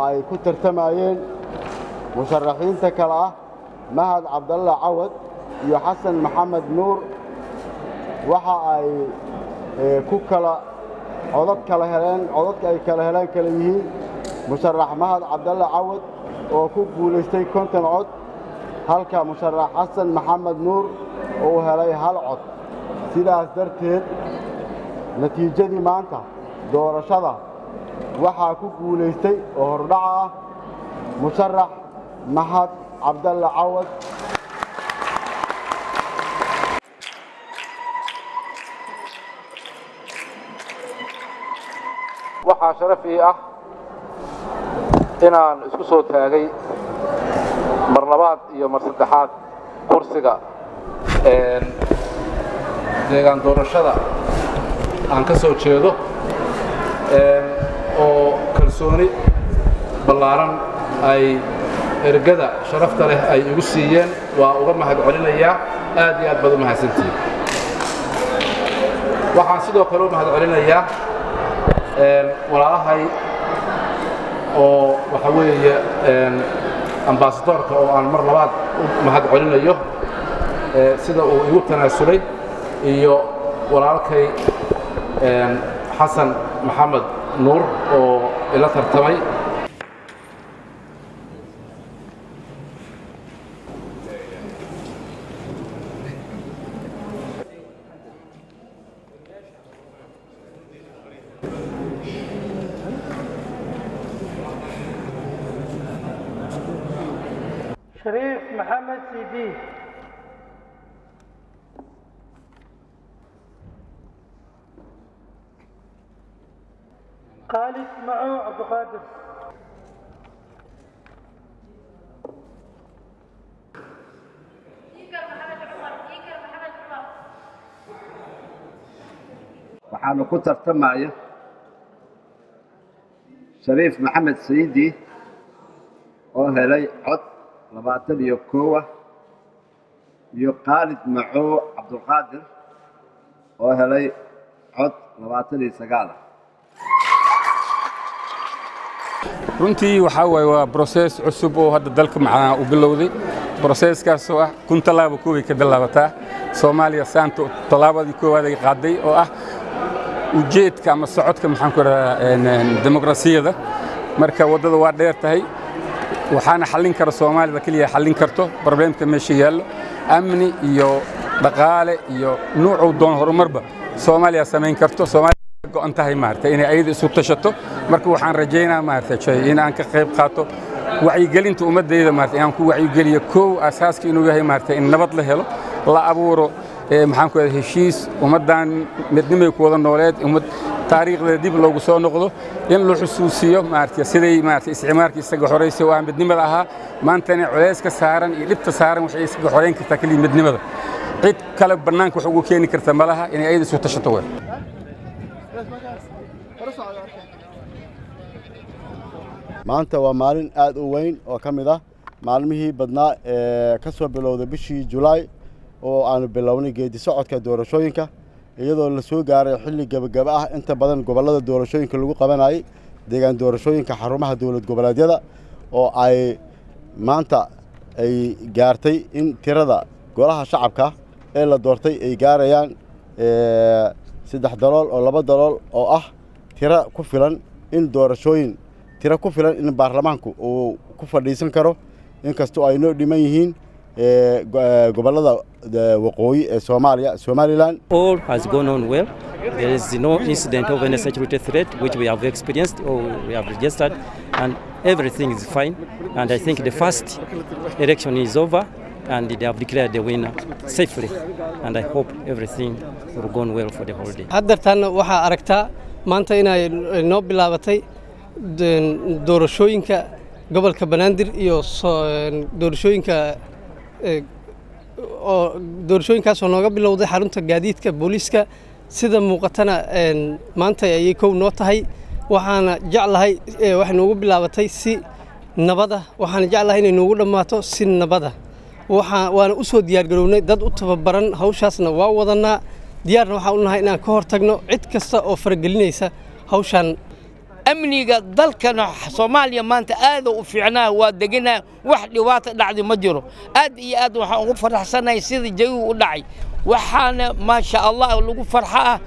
ay ku tartamayeen musharaxiinta kale ah Mahad Cabdalla Cawad iyo Xasan Maxamed Nuur. Waxa ay ku kala codad kala heleen, codadka ay kala heleen kala yihiin musharax Mahad Cabdalla Cawad oo ku guulaystay 50 cod, halka musharax Xasan Maxamed Nuur uu helay 1 cod. Sidaas darteed natiijadii maanta doorashada waxaa ku guulaystay oo hordhaca ah musharax Mahad Cabdalla Cawad. Waxaa sharaf ii ah inaan isku soo taagay mar labaad iyo mar saddexaad kursiga deegaan doorashada aan ka soo jeedo oo kalsooni ballaaran ay ergada sharafta leh ay igu siiyeen. Waa uga mahad celinayaa, aad iyo aad baad u mahadsantihiin. Waxaan sidoo kale u mahad celinayaa walaalahay oo waxa weeye ambasadoorka oo aan mar labaad u mahad celinayo sida uu igu tanaasulay, iyo walaalkay Xasan Maxamed Nuur oo ila tartamay. Shariif Maxamed Sidi. Khalid Macu Cabdiqaadir. Waxaanu ku tartamaya Shariif Maxamed Sayidi oo helay cod 21 ah iyo Khaalid Macoo Cabdulqaadir oo helay cod 29 ah. Runtii waxaa waaye waa process cusub oo hadda dalka macnaha u bilowday, processkaas oo ah 1000 tallaabo koobay ka bilaabataa. Soomaaliya saanta tallaabadii koowaad ay qaaday oo ah ujeedka ama socodka, maxaan ku idhahdaa, dimuqrasiyada. Marka waddada waa dheer tahay, waxaana xallin kara Soomaalida keliya xallin karto problemka meesha yaallo, amni iyo dhaqaale iyo nuucuu doon horumarba Soomaaliya samayn karto. Soomaaliya go'an tahay maaragtay inay ayada isu tashato. Marka waxaan rajaynaa maaragtay in aan ka qayb qaato wacyigelinta ummadayda, maaragtay inaan ku wacyigeliyo kow asaaska inuu yahay maaragtay in nabad la helo, la abuuro, maxaan ku idhahdaa, heshiis ummaddan midnimay ku wada nooleed, ummad taariikhda dib loogu soo noqdo, in la xusuusiyo maaragtay siday maaragtay isticmaalkii isaga xoreysay oo ah midnimada ahaa. Maantana culayska saaran iyo dhibta saaran waxay isaga xoreyn kartaa keliya midnimada, cid kale bannaanka wax ugu keeni karta malaha, inay ayada isu tashato wey. Maanta waa maalin aad u weyn oo ka mid ah maalmihii badnaa ee ka soo bilowday bishii Julaay oo aanu bilownay geedi socodka doorashooyinka, iyadoo la soo gaaray xilli gebagaba ah inta badan gobollada doorashooyinka lagu qabanayay deegaan doorashooyinka xarumaha dowlad goboleedyada, oo ay maanta ay gaartay in tirada golaha shacabka ee la doortay ay gaarayaan 3 dalool oo 2 dalool oo ah tiro ku filan in doorashooyin, tiro ku filan in baarlamaanku uu ku fadhiisan karo, inkastoo ay noo dhiman yihiin gobollada waqooyi ee Soomaaliya, Somaliland. All has gone on well. There is no incident of any security threat which we have experienced or we have registered, and everything is fine. And I think the first election is over, and they have declared the winner safely. And I hope everything will go on well for the whole day. Haddeertaanna waxaa aragtaa maanta inay noo bilaabatay doorashooyinka gobolka Banaadir iyo doorashooyinka oo doorashooyinkaasoo nooga bilowday xarunta gaadiidka booliiska. Sida muuqatana maanta ayay kow noo tahay, waxaana jeclahay waxay noogu bilaabatay si nabada, waxaana jeclahay inay noogu dhammaato si nabada. Waxaa waana u soo diyaargarownay dad u tababaran hawshaasna waa wadanaa, diyaarna waxaan u nahay inaan ka hortagno cid kasta oo faragelinaysa hawshan. Amniga dalkana Soomaaliya maanta aad u fiicnaa, waa deganaa, wax dhibaato dhacdi ma jiro. Aad iyo aad waxaan ugu faraxsanahay sida jawigu u dhacay, waxaana maasha Allah lagu farxa ah.